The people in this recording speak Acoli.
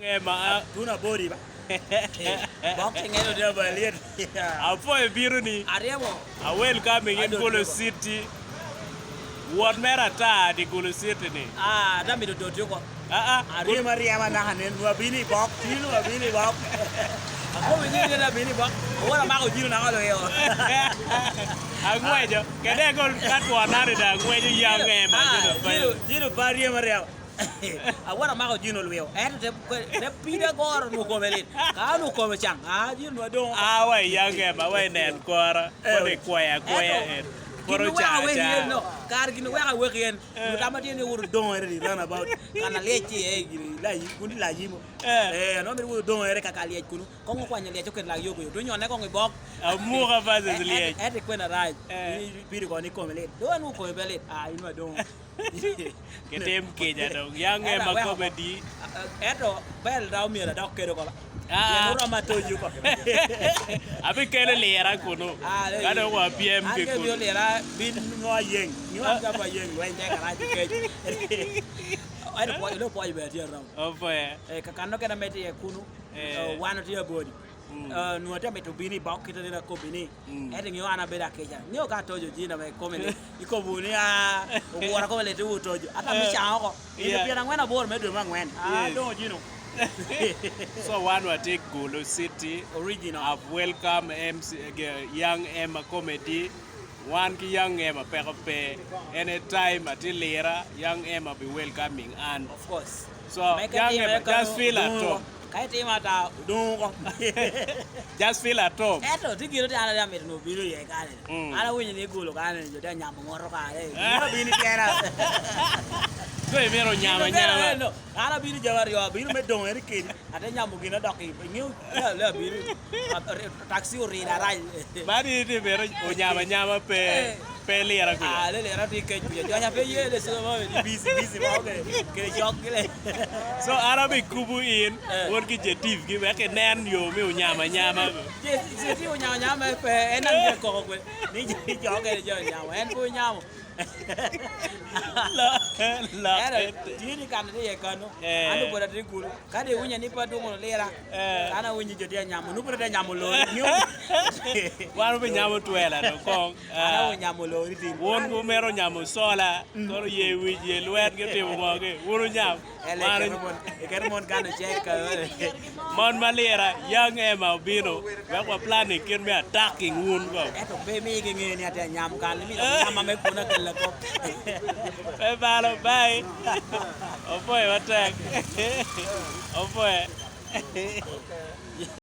Tuna body ba. Bok ki ngeno tye ba lyet. Apwoyo bino ni. Aryemo. A welcoming in Gulu City. Wot mere ata di Gulu City ni. Ah, ata mito dot yoko. Ah ah. Aryemo aryema naka nen wa bino i bok. Tino wa bino i bok. Akobo ni ni na bino i bok. Owora mako jino naka oloyo. Angweco. Kede kol ka twon nani da angweco yange ma jino. Jino pa aryemo aryema. Awora mako jino olwiyo ento te pida goro onongo kome lit ka onongo kome cang aa jino nongo adong A wa i yange ma wa inen kora kodi ikwoyo akwoya en kore gin ocar weko awek acara. yen no kare gin weko awek yen nyo tam atye ni woto dongo ere di round about kana lyec tye iye gini layi kun tye layimo Eh. eh nongo mito woto dongo ere kaka lyec kunu kong okwanyo lyec oketo lak yogo yo dong onyone kong i bok Amuka versus lyec. ento ikwena rac Eh. pido kono ni kome lit dong anongo kome pe lit aa in ma dong Kitim kica dong yange ma kome di. Ento bel da omyero adok kede oko ba. Pien oromo atoyi oko. Abikelo lira kunu ka dong wapyem ki An kunu. bino lira bin nongo ayeng. Nio an ka pe ayeng lweny tek arac ki kec. Ento pwoc lok pwoc ber tye aromo. Opwoya. Kakano kene amedde iye kunu wan watye abodi. Nongo atye mito obin i bok kite nene akobi ni ento ingeyo an abedo akica ingeyo ka atojo jina me kome ni ikobo ni aa ogura kome lit iwu otojo ata mi canga oko nino pyerangwen aboro me dwe me angwen aa dong ojino So wan watye Gulu City original I've welcome MC Young Emma Comedy wan ki Young Emma peko pe any time atye lira Young Emma be welcoming an of course so Young Emma just feel at home. Ka itimo ata, odong oko. Just feel at home. Ento tye gin tye an aye amito ni obino iye kare ni. An awinyo ni igolo kare ni jo tye ka nyamo motoka re. Gin abino tyena. So imito nyamo anyama. An abino jami aryo, abino me dongo eni kedi, ate nyamo gin adok i ingeyo le abino taxi orida arac. Man in itye mito onyamo anyama pe pe lira kuca. Ah, le lira tye kec kuca. Jonya pe ye le so ma ni busy busy ma oke kede cok gile. So an abikubu in wun ki Jetif gi wek inen yo me onyamo anyama. Jetif onyamo anyama pe en nang tye koko kwe ni jo kede jo onyamo en pe onyamo. Lokke. Tye ni kana tye iye kano an oboda tye kulu ka dong iwinyo ni pe adwongo lira An awinyo jo tye ka nyamo, nongo pud atye ka nyamo lori. Wan wabinyamo twela dong kong. An aye onyamo lori tin. Wun wumito nyamo cola, kono ye wic ye lwet gitimo ngo gi, wun wunyam. Iketo mon kano cek. Mon ma lira, young Emma obino wek wa planning kit me attacking wun kong. Ento pe mi ginge ni atye ka nyamo kano, imito nyama me kunu akella kop. Pe balo, bye. Opwoyo matek. Opwoyo.